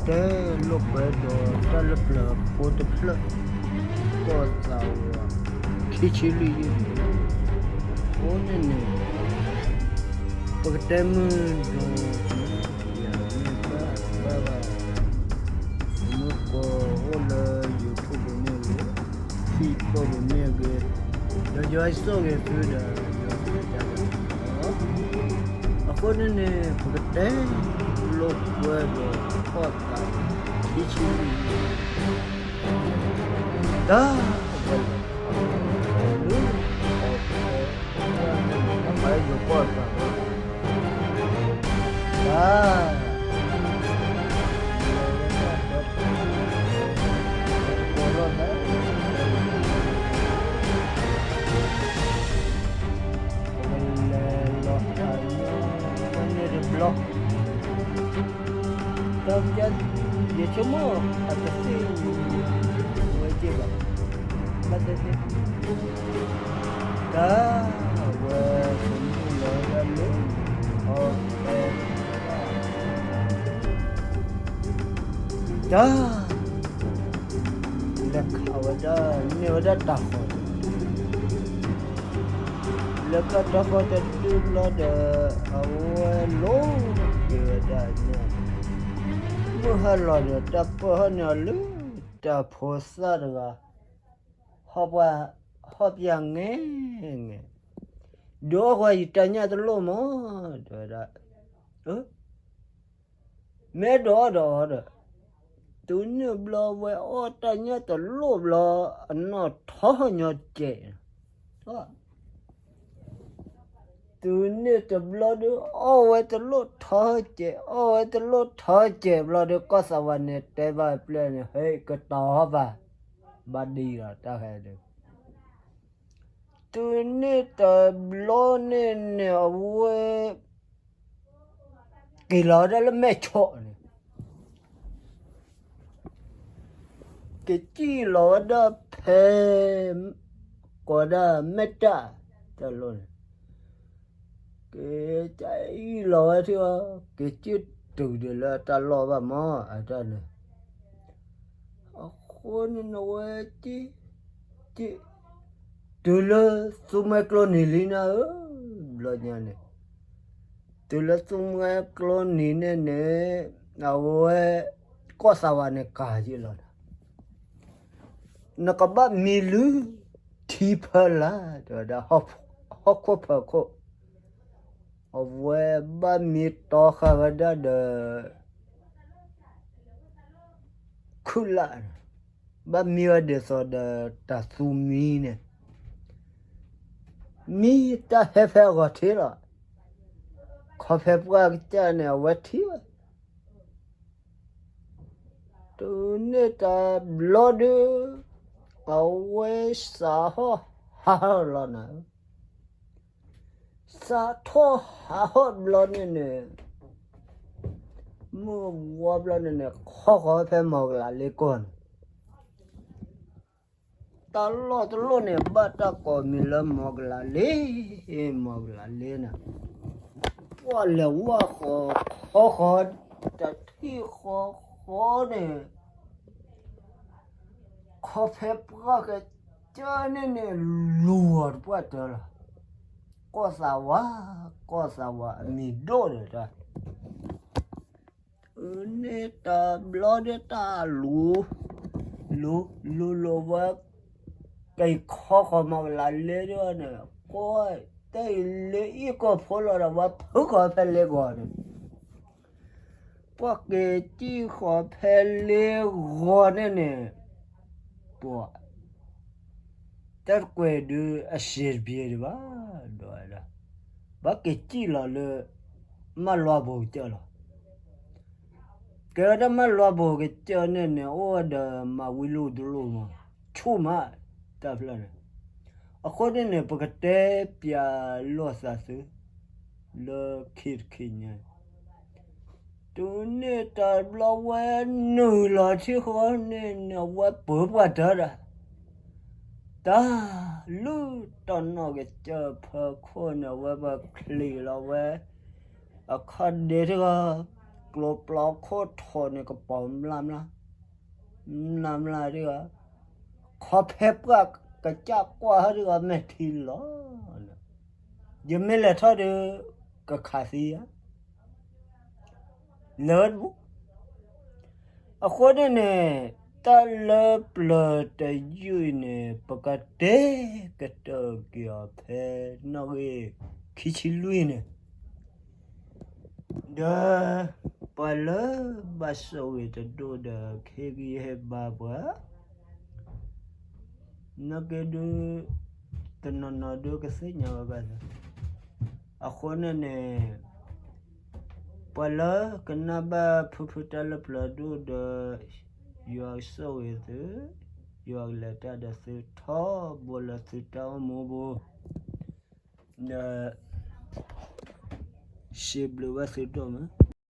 ပကတဲလိာ်ကွဲဒီးတၢ်လၢပျၢၤဖိတဖျၢၣ်, ကီၢ်သးဝး ခံဆံလွံၢ်ယုၢ်န့ၣ်, အဃိန့ၣ်န့ၣ် ပကတဲမုာ်ဒီး ပမ့ၢ်ဘၣ်ဘၣ် မုၢ်ကီၢ်အိၣ်လၢ YouTube မ့ၢ်ဂ့ၤ, Facebook မ့ၢ်ဂ့ၤ, ဒီးယွၤဆိၣ်ဂ့ၤသုဒီး ယွၤကတဲတၢ်ဘၣ်လီၤ. အဃိန့ၣ်န့ၣ် ပကတဲလိာ်ကွဲဒီး ကီၢ်သးဝး ခံဆံလွံၢ်ယုၢ်, တၢ်ဝဲလီၤ လၢ အီၤဖဲ ယိၤကီၢ်သးဝး တၢ် လဲၤလီၤတၢ်န့ၣ်တဘျီ, တၢ်ယဆိကမိၣ်အတသ့ဝဲက့ၤဘၣ်, ဘၣ်သ့ၣ်သ့ၣ် တၢ်ဝဲကမုၢ်လီၤဝဲလၢ အီၤဖဲ တၢ် လဲၤခးဝဲဒၣ် န့ၢ်ဝဲဒၣ်တၢ်ဃီၤ, လဲၤခးတၢ်ဃီၤတဒုဘျီဒီး အဝဲလိၤက့ၤဝဲဒၣ်န့ၣ်, မုၢ်ဟါလီၤဒီး တၢ်ပၢၢ်ဟီၣ်န့ၢ်အီၤလၢ တၢ်ဖိသၣ်တဂၤ ဟီၣ်ပှၢ် ဟီၣ်ပၠၣ်ငဲၣ်ငဲၣ်, ဒုးအီၣ်ဃီၤယတၢ်ညၣ်တလိၣ်မး, တဲဝဲဒၣ်, မ့ၢ်ဒုးအီၣ်ဒီးအီၤဒီး, တုၤန့ၣ်ဘျီဝဲအီၣ်တၢ်ညၣ်တလိၣ်ဘျီ အနီၢ်ထီၣ်ညီကဲး တုၤန့ၣ်တဘျီဒီး အီၣ်ဝဲတလိၣ်ထီၣ်ကဲး အီၣ်ဝဲတလိၣ်ထီၣ်ကဲးဘျီဒီး ကီၢ်သးဝးန့ၣ်တဲဘၣ်ပျဲၢ်န့ၣ် ဟဲကတီၤဟီၣ်ဘၣ်, ဘၣ်ဒံးလီၤတၢ်ဃဲဒီး တုၤန့ၣ်တဘျီန့ၣ်န့ၣ် အဝဲ က့ၤလီၤဝဲဒၣ်လၢမဲၢ်ဆီးန့ၣ် ကစံၣ်လီၤဝဲဒၣ်ဖဲ ကိးဒၣ်မဲၢ်တၢ် တၢ်လီၢ်န့ၣ် ကစံၣ်လီၤဝဲထံၣ်အီၤ ကစံၣ်တုၤဒံးလၢတၢ်လီၢ်ဘၣ်မး အတၢ်န့ၣ် အဃိန့ၣ်နဝဲ က့ တုၤလၢသူမွဲကျိနံၤလံနၤဧၢ, ဘျီညါန့ၣ် တုၤလၢသူမွဲကျိနံၤန့ၣ်န့ၣ် အဝဲ ကီၢ်သးဝးန့ၣ်ကၤယံာ်လီၤဒီး နကဘၣ်မံလၢ ထံဖီလာ် တဲဝဲဒၣ် ဟီၣ်ခိၣ်ဖီခိၣ် အဝဲဘၣ်မံတီဃာ်ဝဲဒၣ်ဒီး ခုၣ်လၣ်န့ၣ် ဘၣ်မံဝဲဒ်သိးဒီးတၢ်သူမံန့ၣ် မံတၢ်ဟဲဖဲအဂီၢ်ထံလီၤ. ခီဖဲပှၢ်ကစၢ်န့ၣ် အဝဲထံၣ်ဝဲ တုၤန့ၣ်တဘျီဒီး အဝဲစးထီၣ်ဟးထီၣ်လီၤနၤ စးထီၣ်ဟးထီၣ်ဘျီန့ၣ်န့ၣ် မုၢ်ဝါဘျီန့ၣ်န့ၣ် ခီဃီၤဖဲမီၢ်ကလးလ့ကီၢ်န့ၣ် တၢ်လီၢ်တလီၢ်န့ၣ် ဘၣ်တၢ်ကိးမံၤလၢမီၢ်ကလးလ့, မီၢ်ကလးလ့န့ၣ် ပှၢ်လဲၤဝါဃီၤခီဃီၤ တထံၣ်ဃီဃီန့ၣ် ခီဖဲပှၢ်ကစၢ်န့ၣ်န့ၣ် လူၤအီၤတပှၢ်တၢၢ်လီၤ. ကီၢ်သးဝး, ကီၢ်သးဝးအမံၤဒိၣ်ဒီးတၢ် အန့ၣ်တဘျီဒီးတၢ်လူၤ, လူၤ, လူၤလိာ်ဝဲ က့ၤခီဃီၤမီၢ်ကလးလ့ဒၣ်န့ၣ် ကွၢ်တဲအံၤလ့အံၣ်ကီၢ်ဖိလီၤဒီး ဝဲဖုဃီၤဖဲလ့ဂီၤန့ၣ် ပှၤက့ၤစံၣ်ဃီၤဖဲလ့ဂီၤန့ၣ်န့ၣ် ပှၤ တၢ်တကွဲးဒုးအစံးတပျ့ၤဒံးဘၣ်, ဒီးဝဲဒၣ် ဘၣ်က့ၤစံၣ်လီၤလၢ မၢ်လွါဘိးကစၢၢ်လီၤ. ကဲဝဲဒၣ်မၢ်လွါဘိးကစၢၢ်န့ၣ်န့ၣ် အိၣ်ဝဲဒီးမၤဝံၤလိာ်တလိၣ်မး ဆူၣ်မး တၢ်ဖျၢၣ်န့ၣ်. အဃိန့ၣ်န့ၣ် ပကတဲပၠးလိာ်သးသု လၢခံတခံညါ တုၤန့ၣ်တဘျီဝဲနုာ်လီၤထံဃီန့ၣ်န့ၣ် အဝဲပၢၤပှၢ်တၢၢ်ဒီး တၢ်လုၢ်တၢ်နီၢ်ကစၢၢ်ဖီခိၣ်န့ၣ် အဝဲပချံးလီၤဝဲ အခီၣ်ဒ့ထံဃီ ကျိၤပျီခိၣ်ထိးန့ၣ် ကပီၤမျၢ်မျၢ်, မျၢ်မျၢ်ဒ်အံၤ, ခီဖဲပှၢ်ကစၢ်ကွၢ်ဟီဒ်အံၤ မဲာ်ထံလီၤ, ယမ့ၢ်လဲၤထီၣ်ဒီး ကခးသံဧါ, လၢတဘူၣ်. အဃိန့ၣ်န့ၣ် တၢ်လၢပျၢၤတယုၢ်အံၤန့ၣ် ပကတဲကတၢၢ်က့ၤအီၤဖဲနီၣ်ဂံၢ်ခံဆံလွံၢ်န့ၣ်, ဒီး ပှၤလၢဘၣ်ဆိၣ်ဂ့ၤတဒိၣ်ဒီး ခ့ကယဲၢ်ဘါပှၤ နာ်က့ဒုး တနီၤနီၤဒုးကသ့ၣ်ညါဝဲဘၣ်သ့, အဃိန့ၣ်န့ၣ် ပှၤလၢကနၣ်ဘၣ်ဖုဖုတၢ်လၢပျၢၤဒိၣ်ဒီး ယွၤဆိၣ်ဂ့ၤသု, ယွၤကလဲၤတၢ်ဒီးသုထီဘိလၢသုတၢ်အိၣ်မူပူၤ, ဒီး စံးဘျုးဘၣ်သုဒိၣ်မး